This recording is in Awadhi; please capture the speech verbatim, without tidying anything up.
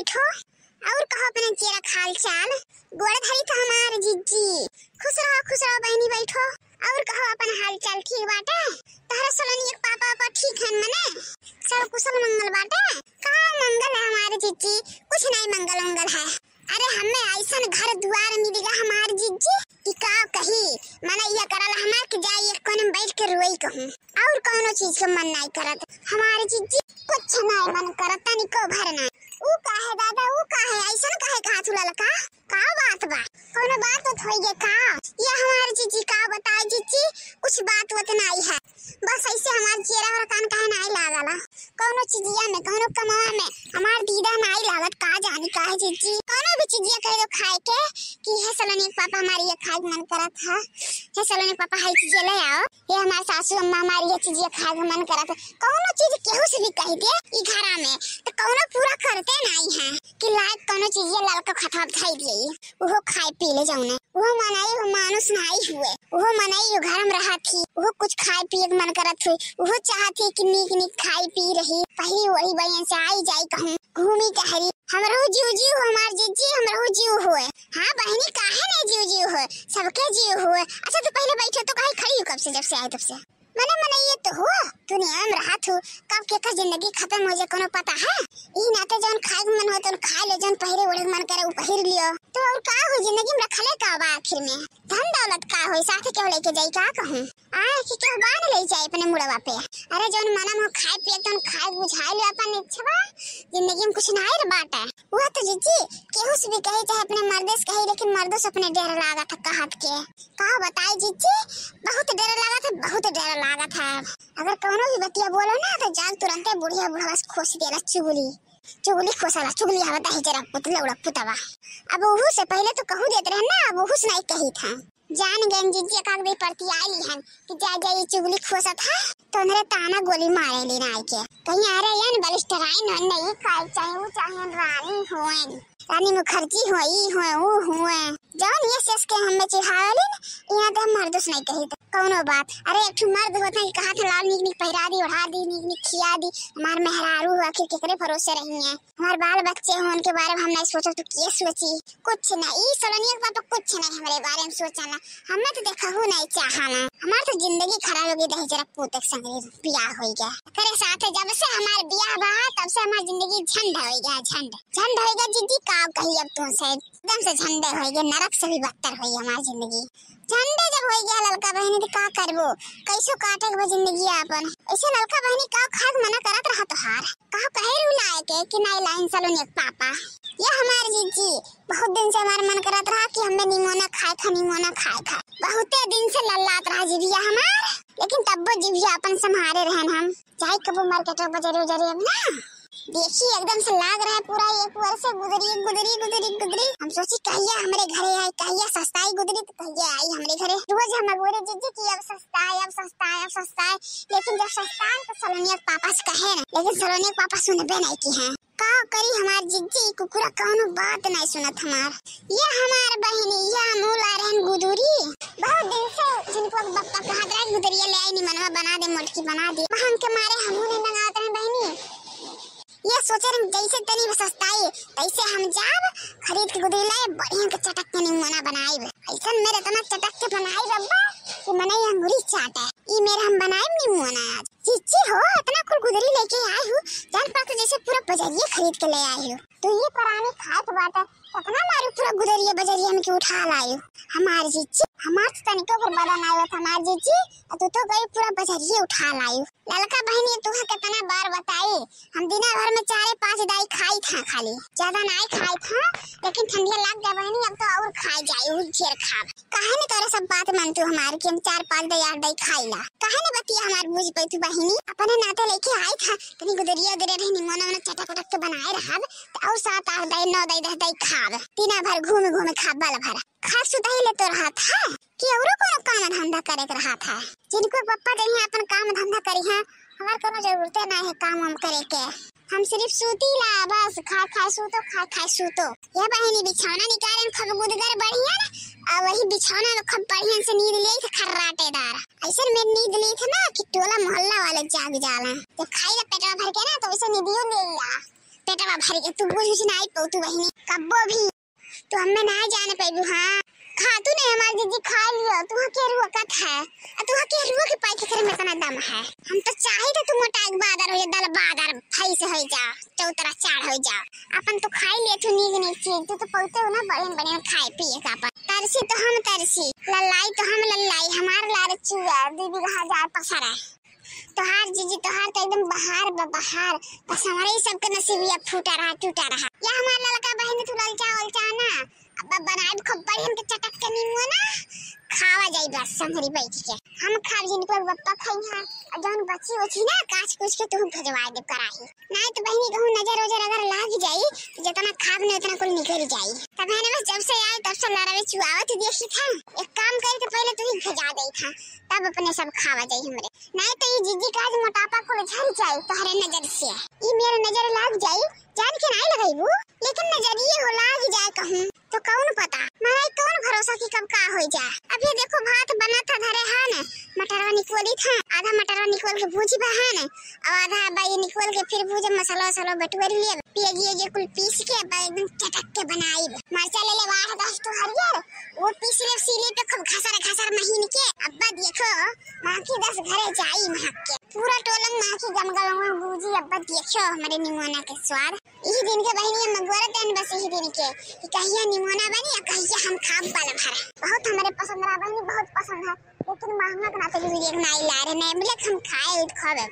बैठो, और कहो अपने चेरा के हाल चाल। गोड़ धरी तो हमार जिज्जी। खुश रहो, खुश रहो बहिनी, बैठो। और कहो अपन हाल चाल ठीक बाटे? तहरा सलोनी के पापा को ठीक है मने? सब कुशल मंगल बाटे? का मंगल है हमार जिज्जी? कुछ नहीं मंगल उंगल है। अरे हमें ऐसन घर दुआर मिल गया हमार जिज्जी कि का कही। मन यह करल हमार कि जाई एक कोने में बैठ के रोई कहूँ। और कौनो चीज के मन नहीं करत हमार जिज्जी, कुछ नहीं मन करत तनिको भर ना। ऊ काहे दादा, ऊ काहे, ऐसन काहे कहा तू ललका? का बात बा? कौनो बात उत होई गे का? ये हमार जिज्जी का बताए जिज्जी, कुछ बात उत नहीं है। बस ऐसे हमार चेरा और कान काहे नहीं लागला? कौनो चीजिया में, कौनो कमावा में हमार दीदा नहीं लागत, का जानी काहे जिज्जी। कौनो भी चीजिया कह दो खाए के कि हे सलोनी के पापा हमारी ये खाए के मन करत है, हे सलोनी के पापा हई चीजिया ले आओ, हे हमार सासू अम्मा हमारी ये चीजिया खाए के मन करत है। कौनो चीज केहू से भी कह दे ई घरा में तो कौनो पूरा करते नहीं है कि लायक कौनो चीजिया ललका खतवा धई दिए, उहो खाए पी ले जाउने। उहो मनई, उहो मानुस नाई हुए, उहो मनई, उहो घर में रहत ही, उहो कुछ खाए पिए के मन करत हुए, उहो चाहत ही कि नीक नीक खाई पी रही, पही वही बनिया से आई जाई कहूँ घूमी टहरी। हमरो जीव जीव हमार जिज्जी, हमरो जीव हुए। हाँ बहिनी, काहे नहीं जीव जीव हुए, सबके जीव हुए। अच्छा तू पहले बैठे तो काहे खड़ी हो कब से, जब से आए तब से? मने मने ये तो हो, दुनिया में रहत हो, कब केकर जिंदगी खत्म हो जाए कोनो पता है? यही नाते जौन खाए के मन हो तौन खा ले, जौन पहिरे ओढ़े के मन करे उ पहिर लियो। तो और का हो जिंदगी में रखले का बा आखिर में? धन दौलत का होई, साथे केहू लेके जाई का कहूँ? आ कि केहू बांध ले जाए अपने मुड़वा पे। अरे जौन मनम हो खाए पिए तौन खाए बुझाए ले अपन इच्छा बा, जिंदगी में कुछ ना आए बाटे। वह तो जिज्जी केहू से भी कही चाहे अपने मर्दे से कही, लेकिन मर्दों से अपने डर लागत है कहत के। का बताई जिज्जी, बहुत डर लागत है, बहुत डर लागत है। अगर कौनो भी बतिया बोलो ना तो जाग तुरंते बुढ़िया बुढ़वा से खोस देला चुगली। चुगली खोसला, चुगली हवा दही जरा पुत लौड़ा पुतवा। अब ओहू से पहले तो कहू देत रहे ना, अब ओहू से नहीं कही था। जान गए जिज्जी का दे परती आइली हन कि जा जा ये चुगली खोसत है तो उन्हें ताना गोली मारे ली ना आके। कहीं अरे ये बलिस्टराइन हो नहीं खाए चाहे वो चाहे रानी होएन। रानी मुखर्जी हो, ई हो, ऊ हुए। जौन ये सेस के हमें चिढ़ावेलिन, यहाँ तो हम मर्दोस नहीं कही त कौनो बात। अरे एक ठो मर्द होत है कि कहा था लाओ नीक नीक पहिरा दी, ओढ़ा दी, नीक नीक खिया दी। हमार मेहरारू हो आखिर केकरे भरोसे रही है? हमार बाल बच्चे हो उनके बारे में हम नहीं सोचब तो के सोची? कुछ नहीं, ई सलोनिया के पापा कुछ नहीं हमारे बारे में सोचना। हमें तो देखहू नहीं चाहना। हमार तो जिंदगी खराब हो गई दही जरा पूत के संगे बियाह हो गया। करे साथे जब से हमार बियाह बा तब से हमार जिंदगी झंड हो गया, झंड। झंड होइगा जिज्जी, का कही अब तुमसे, एकदम से झंडे होइगे, नरक से भी बदतर होई हमार जिंदगी। झंडे जब होइगे ललका बहिनी तो का करबो, कैसो काटे के बा जिंदगी आपन। ऐसे ललका बहिनी का खाए के मना करत रहा तोहार, का कहे रू लाए के कि नहीं लाइन सलोनी के पापा। ये हमार जिज्जी, बहुत दिन से हमार मन करत रहा कि हमें निमोना खाए खा, निमोना खाए खा। बहुते दिन से लल्लात रहा जिभिया हमार, लेकिन तब्बो जिभिया अपन संभारे रहन हम। जाई कबो मार्केट में बजारे उजारे अब ना। देखी एकदम से लाग रहा है पूरा एक वर्ष से गुदरी, गुदरी, गुदरी, गुदरी। हम सोची कहिया हमरे घरे आई, कहिया सस्ताई गुदरी तो कहिया आई हमरे घरे। रोज हम अगोरे जिज्जी की अब सस्ताई, अब सस्ताई, अब सस्ताई। लेकिन जब सस्ताई तो सलोनिया के पापा से कहे ना, लेकिन सलोनिया के पापा सुनबे नहीं की हैं। का करी हमार जिज्जी, कुकुरा कौनो बात नहीं सुनत हमार। ये हमार बहिनी, ये हमहू ला रहन गुदुरी। बहुत दिन से जिनको बप्पा कहत रहे गुदरिया ले आई, निमनवा बना दे, मोटकी बना दे। महंग के मारे हमहू नहीं मंगावत रहे बहिनी। ये सोचे रहे जैसे तनी सस्ताई, तैसे हम जाब, खरीद के गुदरी लाए, बढ़िया के चटक के निमोना बनाइब। ऐसन मेरे इतना चटक के बनाइब अब्बा कि मनई अंगुरी चाटे। ई मेरे हम बनाइब निमोना आज। जिज्जी हो, इतना कुल गुदरी लेके आई हूँ, जान पड़ता जैसे पूरा बजरिया खरीद के ले आई हूँ। तो ये परानी खात बाटे, इतना मारू पूरा गुदरिया बजरिया में के उठा लायू। हमार जिज्जी, हमार तो तनिको पर बदन आवत, हमार जिज्जी, आ तू तो गई पूरा बजरिया उठा लायू। ललका बहिनी, तुहा कितना बार बताई, हम दिना भर में चारे पाँच दाई खाई था खाली, ज्यादा नाई खाई था, लेकिन ठंडिया लाग गया बहिनी, अब तो और खाई जाई, उ ढेर खाब। काहे ने तोरे सब बात मानतू हमार कि हम चार पाँच दाई आठ दाई खाई ला? काहे ने बतिया हमार बुझ पैतू बहिनी? अपने नाते लेके आई था, तनी गुदरिया उदरिया रही निमोना मोना चटक उटक के बनाए रहब, त और सात आठ दाई नौ दाई दस दाई खाब, दिना भर घूम घूम खाब बल भर। खाए सुतही ले तो रहत है कि औरो कोनो काम धंधा करे के रहत है? जिनको पप्पा जइहे अपन काम धंधा करिहे, हमार कोनो जरूरते ना है काम वाम करे के। हम सिर्फ सूती ला बस, खाए खाए सूतो, खाए खाए सूतो। ये बहिनी बिछौना निकाले में खूब गुदगर बढ़िया ना, आ वही बिछौना में खूब बढ़िया से नींद ले थे खर्राटेदार। ऐसे में नींद ले थे ना कि टोला मोहल्ला वाले जाग जाला। जब खाई ला पेटवा भर के ना तो वैसे नींदियो ले ला। पेट पेटवा भर के, तू बुझ नाई पउतू बहिनी, कब्बो भी तू हमें नाई जाने पैबू। हाँ, खा तू नहीं, हमार जीजी खा लियो, तू के रोकत है, आ तू के रोक के पाई के करे में इतना दम है। हम तो चाही तो तू मोटा एक बादर हो जा, दल बादर, फैस हो जा, चौतरा चाढ़ हो जा। अपन तो खाई ले तू नीक नीक चीज, तू तो पौते हो ना बढ़िया बढ़िया खाए पिए का। अपन तरसी तो हम तरसी, लल्लाई तो हम लल्लाई, हमार लार चुआ, दू बीघा हजार पसर है। तोहार जीजी, तोहार तो एकदम बहार बा, बहार। बस हमारे ही सबके नसीबिया फूटा रहा, टूटा रहा। या हमार ललका बहिन, तू ललचा उलचा ना, अब बनाए खूब बढ़िया के चटक के नींबू ना, खावा जाई बस संगरी बैठ के। हम खाब जिनको बप्पा खाई है, और जौन बची उची ना, काच कुच के तुम भेजवा दे कराही। नाई तो बहिनी कहूँ नजर उजर अगर लाग जाई, तो जितना खाब ने उतना कुल निकल जाई। तब है ना बस जब से आए तब से लड़ावे चुआवत देखी था। एक काम करी तो पहले तू ही भेजा दे था, तब अपने सब खावा जाई हमरे। नाई तो ये जीजी का आज मोटापा कुल झड़ जाई तोहरे नजर से। ई मेरे नजर लाग जाई, जान के नाई लगैबू, लेकिन नजरिए हो लाग जाए कहूँ तो कौन पता, मारे कौन भरोसा कि कब का हो जाए। अब ये देखो भात बनत है धरे है न, मटरवा निकोली था, आधा मटरवा निकोल के भूजी बा है न, और आधा अब ये निकोल के फिर भूजे मसाला वसाला बटुअर लिए, पियजिए जे कुल पीस के अब एकदम चटक के बनाई। मरचा ले ले बारह दस तो हरियर, वो पीस ले सीले पे खूब घसर घसर महीन के। अब्बा देखो, माँ की दस घरे जाई महक के। पूरा टोलन माँ की गमगम में गूंजी। अब्बा देखो हमारे निमोना के स्वाद। यही दिन के बहिनी हम अगोरत हन बस यही दिन के, कि कहिया निमोना बनी या कहिया हम खाब बल भर। बहुत हमारे पसंद रहा बहिनी, बहुत पसंद है, लेकिन महंगा के नाते भी एक नाई ला रहे, नहीं मिले हम खाए उठ खावे।